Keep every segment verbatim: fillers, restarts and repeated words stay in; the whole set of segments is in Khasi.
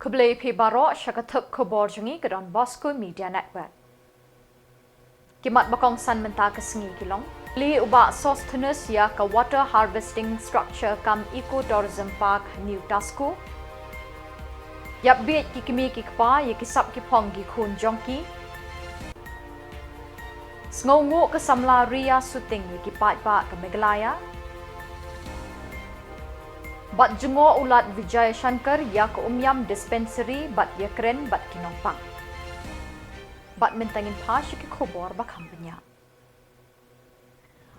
Khublei phi baroh sha ka thup khubor jong ngi ka Don Bosco Media Network. Ki mat ba kongsan mynta ka sngi ki long: Plie u Bah Sosthenes ïa ka Water Harvesting Structure cum Eco Tourism Park New Tasku. Ïap bieit ki kmie ki kpa ïa ki sap ki phong ki khun jong ki. Sngewnguh ka samla Ria Suting ïa ki paidbah ka Meghalaya. Bad jngoh u Lat Vijay Shankar ïa ka Umiam Dispensary bad ïakren bad ki nongpang. Bad mynta ngin phai sha ki khubor ba kham bniah.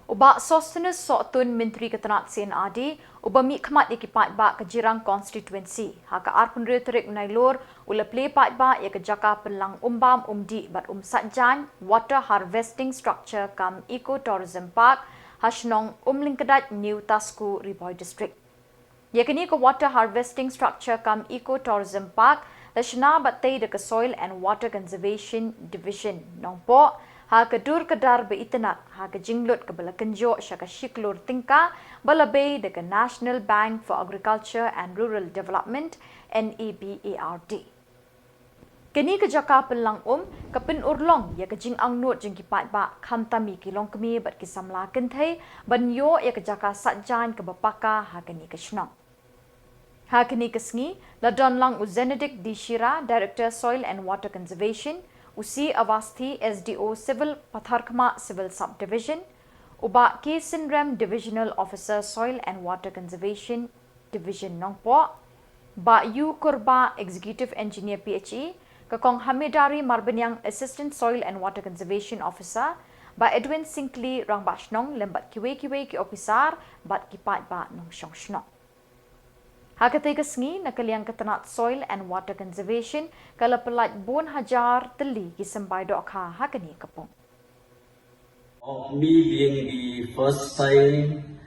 U Bah Sosthenes Sohtun, Myntri ka tnat C&RD, uba mihkhmat ïa ki paidbah ka Jirang Constituency, ha ka arphew hynriew tarik Nailur, u la plie paidbah ïa ka jaka pynlang um bam um dih bad um sait jaiñ, Water Harvesting Structure cum Eco Tourism Park, ha shnong Umlyngkdait, New Tasku, Ri Bhoi District. Ïa kane ka Water Harvesting Structure cum Eco Tourism Park la shna bad tei da ka Soil and Water Conservation Division Nongpoh, ha ka dur ka dar ba itynnad, ha ka jinglut kaba la kynjoh sha ka shi klur tyngka ba la bei da ka National Bank for Agriculture and Rural Development, NABARD. Kane ka jaka pynlang um ka pynurlong ïa ka jingangnud jong ki paidbah, khamtam ïa ki longkmie bad ki samla kynthei, ban ïoh ïa ka jaka sait jaiñ kaba paka ha kane ka shnong. Ha kane ka sngi, la don lang u Zenedict D Shira, Director Soil and Water Conservation, u C Avasthi, SDO Civil Patharkhmah Civil Subdivision, u Bah K Synrem, Divisional Officer Soil and Water Conservation Division Nongpoh, Bah U Kurbah, Executive Engineer PHE, ka Kong Hamedari Marbaniang, Assistant Soil and Water Conservation Officer, Bah Edwin Syngkli, Rangbah Shnong, lem bad kiwei kiwei ki ophisar bad ki paidbah nongshong shnong. Ha katei ka sngi, na ka liang ka tnat Soil and Water Conservation ka la pyllait bun hajar tylli ki symbai dohkha ha kane ka pung. Of me being the first time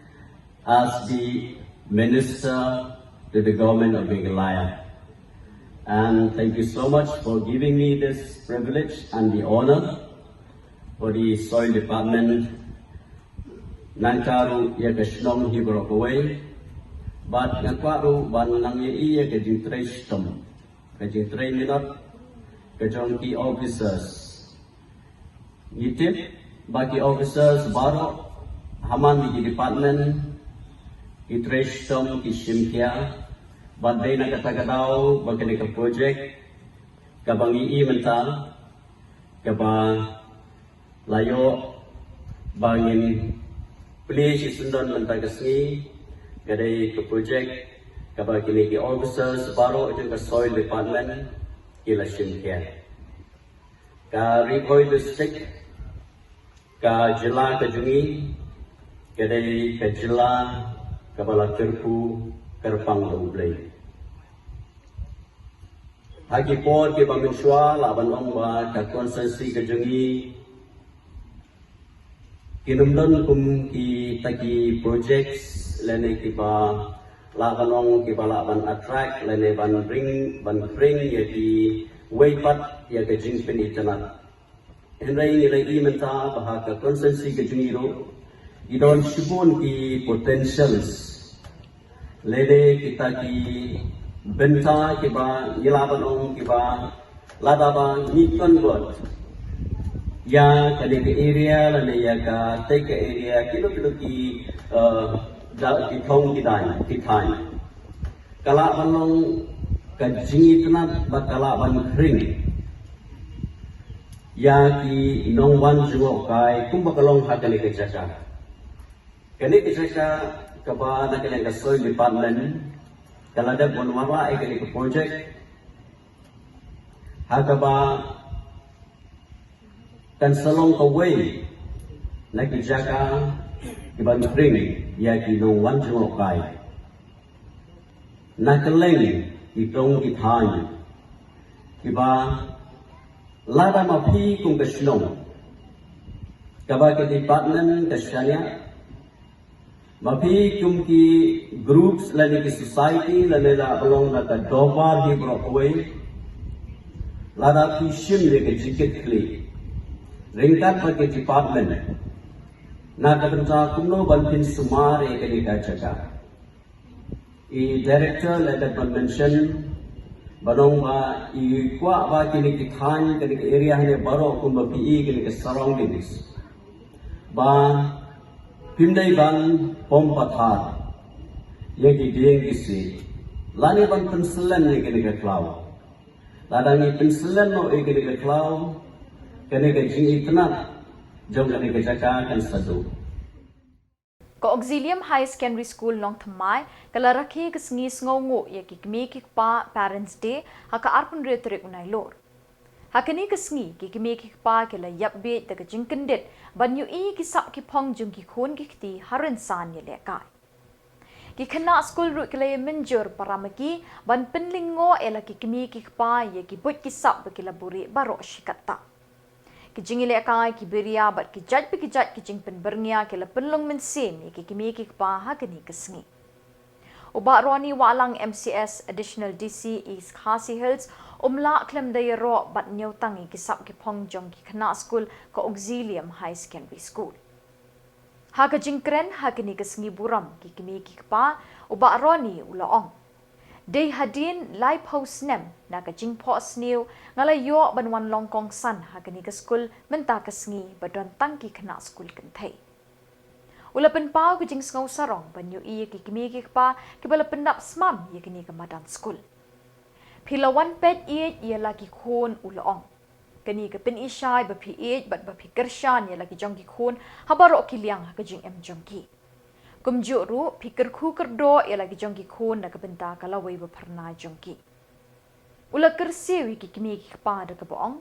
as the minister to the government of Meghalaya. And thank you so much for giving me this privilege and the honor for the soil department. Nangta ruh ïa ka shnong hi baroh kawei. Bad nga kwah ruh ban nang ïa i ïa ka jingtrei shitom, ka jingtrei minot ka jong ki officers. Ngi tip ba ki officers baroh ha man ki department ki trei shitom, ki shim khia. Bad dei na kata ka daw ba kane ka project kaba ngi i mynta, kaba la ïoh ba ngin plie shisyndon mynta ka sngi, ka dei ka project kaba kine ki officers baroh jong ka soil department ki la shim khia. Ka Ri Bhoi District, ka jylla ka jong ngi, ka dei ka jylla kaba la kyrkhu kyrpang da U Blei. Ha ki por kiba mynshuwa lah ban ong ba ka constituency ka jong ngi kin ym don kum kita ki projects lane kiba lah ban ong kiba lah ban attract lane ban bring, ban bring ïa kiwei pat ïa ka jingpynitynnad. Hynrei ngi la i mynta ba ha ka constituency ka jong ngi ruh ki don shibun ki potentials. Lane kita ki bynta kiba ngi lah ban ong kiba lada ba ngi convert ïa kane ka area lane ïa katei ka area kino kino ki, eh, da ki thong ki daiñ ki thaiñ, ka lah ban long ka jingitynnad bad ka lah ban khring ïa ki nongwan jngohkai kumba ka long ha kane ka jaka. Kane ka jaka kaba na kane ka soil department ka la dep ban wanrah ïa kane ka project, ha kaba kan sa long kawei na ki jaka kiban khring ïa ki nongwan jngohkai na kylleng ki thong ki thaiñ, kiba lada ma phi kum ka shnong kaba ka department ka shaniah, ma phi kum ki groups lane ki society lane la ba long na ka dorbar hi baroh kawei, lada phi shim ïa ka jingkitkhlieh ryngkat bad ka department na ka bynta kumno ban pynsumar ïa kane ka jaka. I director la dep ban mention Ba long ba i kwah ba kine ki thaiñ, kine ki area hangne baroh kumba phi i kine ki surroundings, ba phim dei ban pom pathar ïa ki dieng ki siej lane ban pynsyllem ïa kine ki khlaw. Lada ngi pynsyllem noh ïa kine ki khlaw, kane ka jingitynnad jong kane ka jaka kan sa duh. Ka Auxilium Higher Secondary School Nongthymmai ka la rakhe ka sngi sngewnguh ïa ki kmie ki kpa, Parents' Day, ha ka arphew hynriew tarik u Nailur. Ha kane ka sngi ki kmie ki kpa ki la ïap bieit da ka jingkyndit ban ïohi ïa ki sap ki phong jong ki khun ki kti ha rynsan ïalehkai. Ki khynnah skul ruh ki la ïamynjur para ma ki ban pynlyngngoh ïa la ki kmie ki kpa ïa ki buit ki sap ba ki la buhrieh baroh shi katta. Ki jingïalehkai, ki biria bad ki jait pa ki jait ki jingpynbyrngia ki la pynlong mynsiem ïa ki kmie ki kpa ha kane ka sngi. U Bah Ronnie Wahlang, M C S, Additional D C East Khasi Hills, um lah khlem da ïaroh bad ñiewtang ïa ki sap ki phong jong ki khynnah skul ka Auxilium Higher Secondary School. Ha ka jingkren ha kane ka sngi burom ki kmie ki kpa, u Bah Ronnie u la ong: Dei hadien laiphew snem na ka jingphohsniew nga la ïoh ban wan long kongsan ha kane ka skul mynta ka sngi ba don tang ki khynnah skul kynthei. U la pynpaw ka jingsngew sarong ban ïohi ïa ki kmie ki kpa kiba la pyndap smam ïa kane ka madan skul. Phi la wan peit ïeit ïa la ki khun, u la ong. Kane ka pyni shai ba phi ïeit bad ba phi kyrshan ïa la ki jong ki khun ha baroh ki liang ha ka jingim jong ki. Kumjuh ruh phi kyrkhu kyrdoh ïa la ki jong ki khun na ka bynta ka lawei ba phyrnai jong ki. U la kyrsiew ïa ki kmie ki kpa da kaba ong,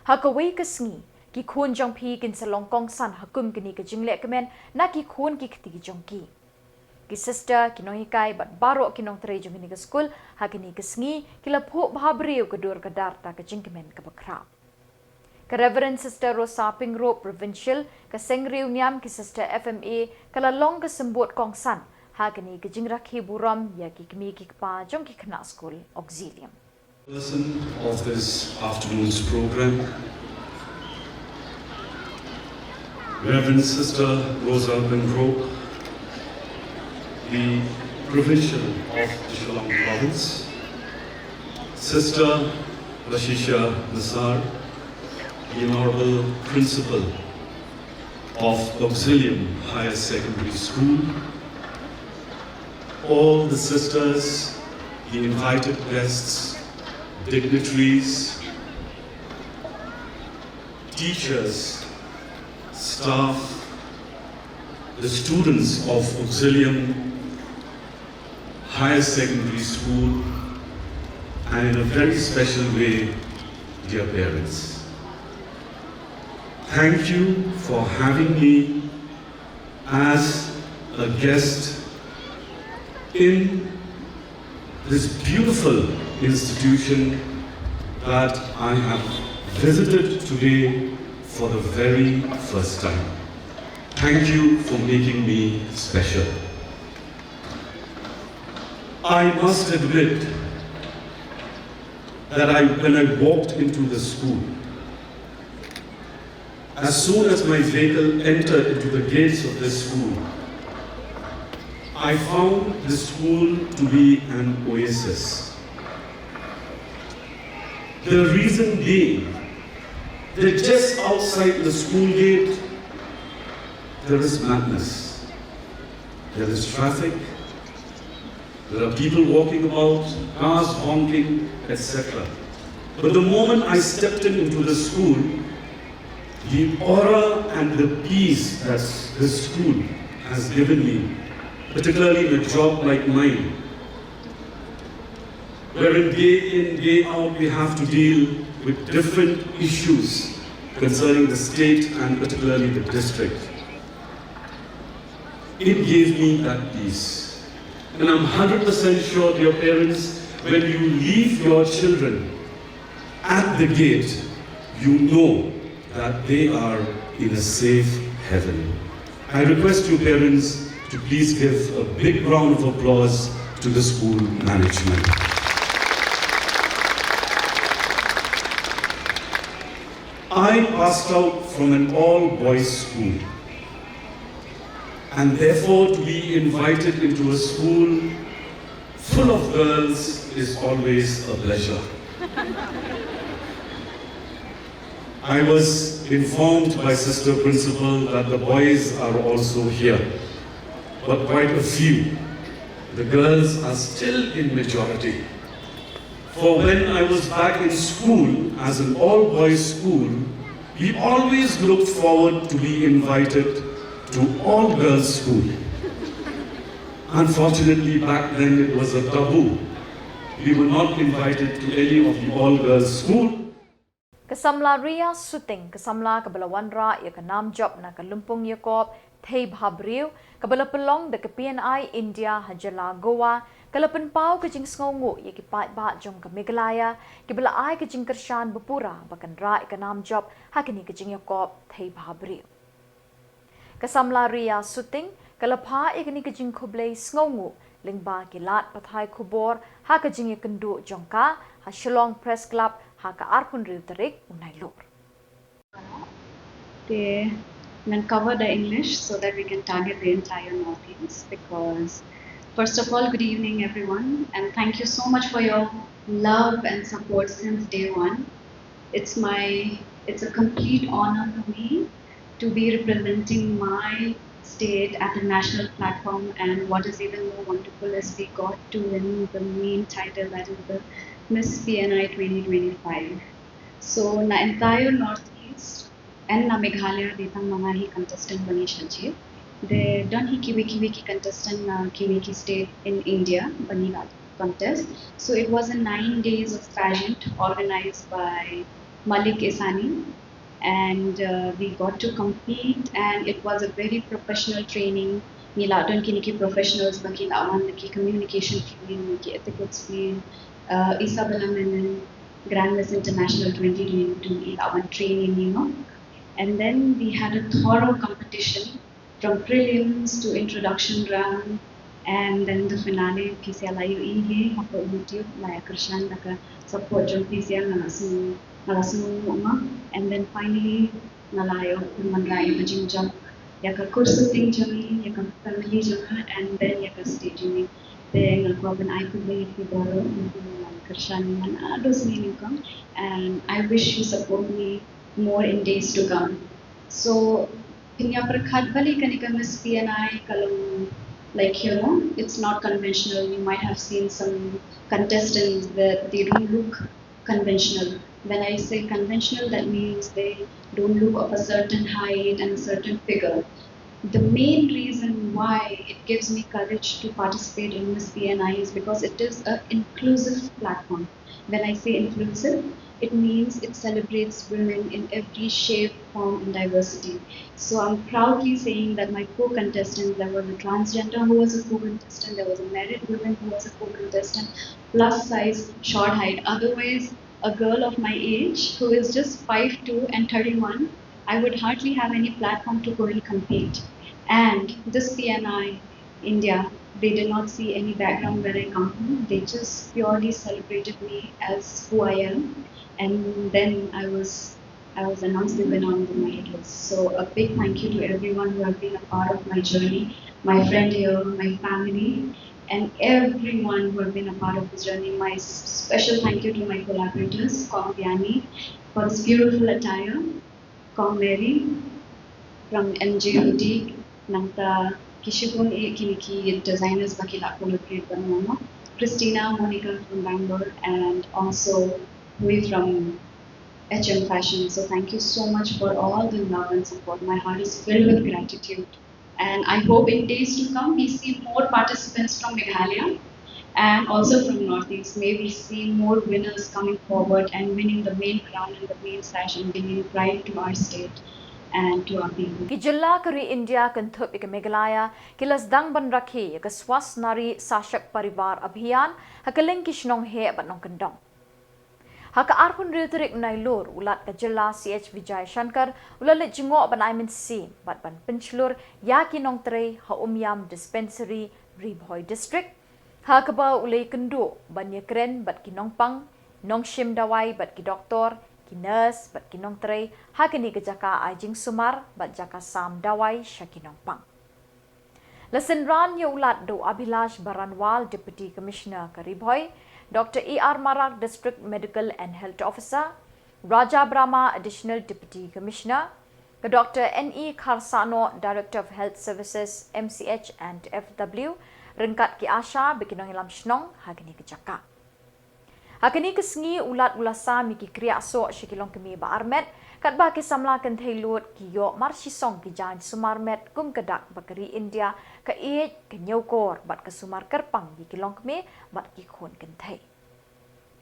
ha kawei ka sngi ki khun jong phi kin sa long kongsan ha kum kane ka jinglehkmen na ki khun ki kti jong ki. Ki sister, ki nonghikai bad baroh ki nongtrei jong kane ka skul ha kane ka sngi ki la phuh bha briew ka dur ka dar da ka jingkmen kaba khraw. Ka Reverend Sister Rosa Pyngrope, Provincial, ka Seng Riewniam ki Sister F M A, ka la long ka symbud kongsan ha kane ka jingrakhe burom ïa ki kmie ki kpa jong ki khynnah skul Auxilium. Person of this afternoon's program, Reverend Sister Rosa Pyngrope, the Provincial of the Shillong Province, Sister Lashisha Nassar, the Honorable Principal of Auxilium Higher Secondary School, all the sisters, the invited guests, dignitaries, teachers, staff, the students of Auxilium Higher Secondary School, and in a very special way, dear parents. Thank you for having me as a guest in this beautiful institution that I have visited today for the very first time. Thank you for making me special. I must admit that I, when I walked into the school, as soon as my vehicle entered into the gates of this school, I found the school to be an oasis. The reason being that just outside the school gate, there is madness, there is traffic, there are people walking about, cars honking, et cetera. But the moment I stepped in into the school, the aura and the peace that the school has given me, particularly in a job like mine, wherein day in, day out, we have to deal with different issues concerning the state and particularly the district. It gave me that peace. And I'm hundred percent sure, dear parents, when you leave your children at the gate, you know that they are in a safe haven. I request you, parents, to please give a big round of applause to the school management. I passed out from an all-boys school, and therefore to be invited into a school Full of girls is always a pleasure. I was informed by Sister Principal that the boys are also here, but quite a few. The girls are still in majority. For when I was back in school as an all boys school, we always looked forward to be invited to all girls school. Unfortunately, back then it was a taboo. We were not invited to any of the all girls school. Ka samla Ria Suting, ka samla kaba la wanrah ïa ka nam jop na ka lympung ïakob Thei Bha Briew, kaba la pynlong da ka P N I India ha jylla Goa, ka la pynpaw ka jingsngewnguh ïa ki paidbah jong ka Meghalaya, kiba la ai ka jingkyrshan bapura ba kan rah ïa ka nam jop ha kane ka jingïakob Thei Bha Briew. Ka samla Ria Suting, ka la phah ïa kane ka jingkhublei sngewnguh lyngba ki lad pathai khubor ha ka jingïakynduh jong ka ha Shillong Press Club ha ka arphew hynriew tarik u Nailur. Te ngan cover da English so that we can target the entire Northeast because, first of all, good evening, everyone, and thank you so much for your love and support since day one. It's my, it's a complete honor for me to be representing my state at the national platform, and what is even more wonderful is we got to win the main title, that is the Miss P N I twenty twenty-five. So na entire Northeast and na Meghalaya, dei tang ma nga hi contestant ba ngi shah jied. Te don hi kiwei kiwei ki contestant na kiwei ki state in India ba ngi la contest. So it was a nine days of pageant organized by Malik Esani, and uh, we got to compete, and it was a very professional training. Ngi la don kine ki professionals ba ki la wan da ki communication field, ki etiquettes field, uh, Isabella Menon, Grand Miss International twenty twenty-two, i la wan train ïa ngi, you know. And then we had a thorough competition from prelims to introduction round, and then the finale. Phi sa la ïohi hi hapoh YouTube, la ïa kyrshan da ka support jong phi, sa nga la sngew, nga la sngewnguh ma. And then finally nga la ïoh pynwanrah ïa ka jingjop ïa ka kur Suting jong ngi, ïa ka family jong nga, and then ïa ka state jong ngi. Te nga kwah ban ai khublei ïa phi baroh, ïa phi, nga la kyrshan ïa nga naduh sngi nyngkong, and I wish you support me more in days to come. So phin ïa pyrkhat balei kane ka Miss P N I ka long, like, you know, it's not conventional. You might have seen some contestants that they don't look conventional. When I say conventional, that means they don't look of a certain height and a certain figure. The main reason why it gives me courage to participate in Miss P N I is because it is an inclusive platform. When I say inclusive, it means it celebrates women in every shape, form, and diversity. So I'm proudly saying that my co-contestants, there was a transgender who was a co-contestant, there was a married woman who was a co-contestant, plus size, short height. Otherwise, a girl of my age who is just five two and thirty-one, I would hardly have any platform to go and compete. And this P N I India, they did not see any background where I come from. They just purely celebrated me as who I am. And then I was I was announced the winner on the merit list. So a big thank you to everyone who have been a part of my journey, my friend here, my family, and everyone who have been a part of this journey. My s- special thank you to my collaborators, Kong Biani, for this beautiful attire, Kong Mary from M J Boutique, nangta ki shibun eh kine ki designers ba ki la collaborate bad nga, Christina, Monica from Bangalore, and also Hui from H M Fashion. So thank you so much for all the love and support. My heart is filled with gratitude. And I hope in days to come we see more participants from Meghalaya and also from Northeast. May we see more winners coming forward and winning the main crown and the main sash and bringing pride to our state and to our people. Ki jylla ka ri India kynthup ïa ka Meghalaya ki la sdang ban rakhe ïa ka Swasth Nari Sashakt Parivar Abhiyan ha ka liang ki shnong heh bad nongkyndong. Ha ka arphew hynriew tarik Nailur, u Lat ka jylla C H Vijayashankar u la leit jngoh ban ai mynsiem bad ban pynshlur ïa ki nongtrei ha Umiam Dispensary, Ri Bhoi District, ha kaba u la ïakynduh ban ïakren bad ki nongpang, nongshim dawai bad ki doktor, ki nurse bad ki nongtrei ha kane ka jaka ai jingsumar bad jaka sam dawai sha ki nongpang. La synran ïa u lad da u Abhilash Baranwal, Deputy Commissioner ka Ri Bhoi, Doctor A R Marak, District Medical and Health Officer, Raja Brahma, Additional Deputy Commissioner, ka Doctor N E Kharsano, Director of Health Services, M C H and F W, ryngkat ki ASHA bad ki nongïalam shnong ha kane ka jaka. Ha kane ka sngi u Lad u la sam ïa ki kriah soh sha ki longkmie ba armet, katba ki samla kynthei lud ki ïoh mar shisong ki jaiñ sumar met kum ka dak ba ka ri India ka ïeit, ka ñiewkor bad ka sumar kyrpang ïa ki longkmie bad ki khun kynthei.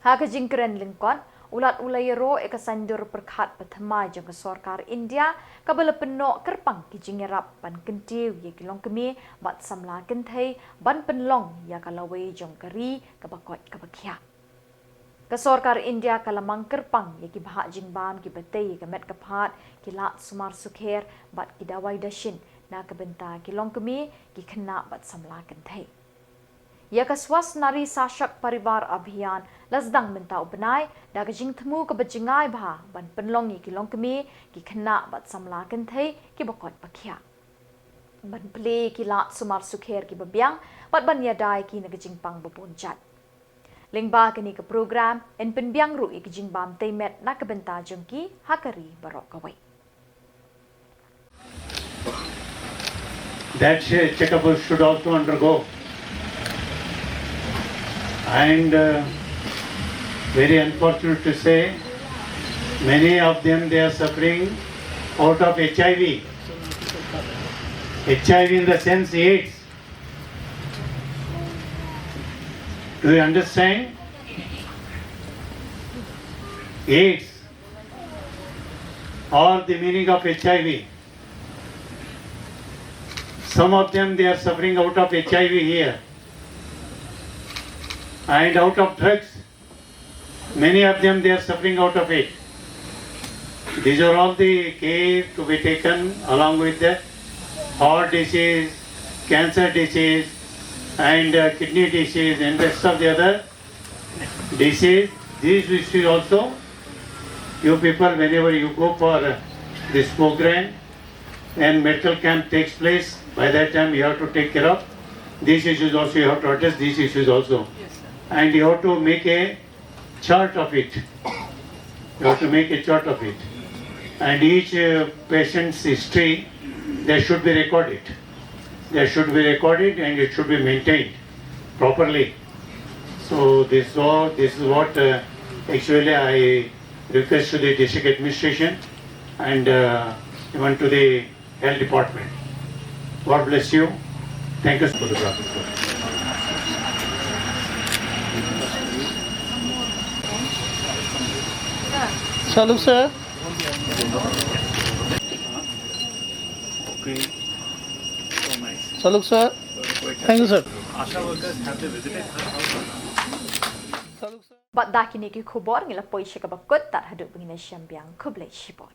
Ha ka jingkren lyngkot, u Lad u la ïaroh ïa ka saiñdur pyrkhat pathymmai jong ka sorkar India kaba la pynnoh kyrpang ki jingïarap ban kyntiew ïa ki longkmie bad samla kynthei ban pynlong ïa ka lawei jong ka ri kaba koit kaba khiah. Ka sorkar India ka la mang kyrpang ïa ki bhah jingbam kiba tei ïa ka met ka phad, ki lad sumar sukher bad ki dawai dashin na ka bynta ki longkmie, ki khynnah bad samla kynthei. Ïa ka Swasth Nari Sashakt Parivar Abhiyan la sdang mynta u bnai da ka jingthmu kaba jngai bha ban pynlong ïa ki longkmie, ki khynnah bad samla kynthei kiba koit ba khiah, ban plie ïa ki lad sumar sukher kiba biang bad ban ïada ïa ki na ka jingpang ba bun jait. Lyngba kane ka program yn pynbiang ruh ïa ki jingbam tei met na ka bynta jong ki ha ka ri baroh kawei. That sh- checkup should also undergo. And uh, very unfortunate to say, many of them, they are suffering out of H I V. H I V in the sense AIDS. Do you understand? AIDS, or the meaning of H I V. Some of them, they are suffering out of H I V here and out of drugs. Many of them, they are suffering out of it. These are all the care to be taken along with the heart disease, cancer disease, and uh, kidney disease, and rest of the other disease. These issues also, you people, whenever you go for uh, this program and medical camp takes place, by that time you have to take care of these issues also, you have to address these issues also. And you have to make a chart of it. You have to make a chart of it. And each uh, patient's history, they should be recorded. They should be recorded and it should be maintained properly. So this is all, this is what uh, actually I request to the district administration and uh, even to the health department. God bless you. Thank you. Photograph. Salute, sir. Salute, sir. Thank you, sir. Salute, sir. Bad da kine ki khubor ngi la poi sha kaba kut, tad haduh ba ngin ïashem biang, khublei shibun.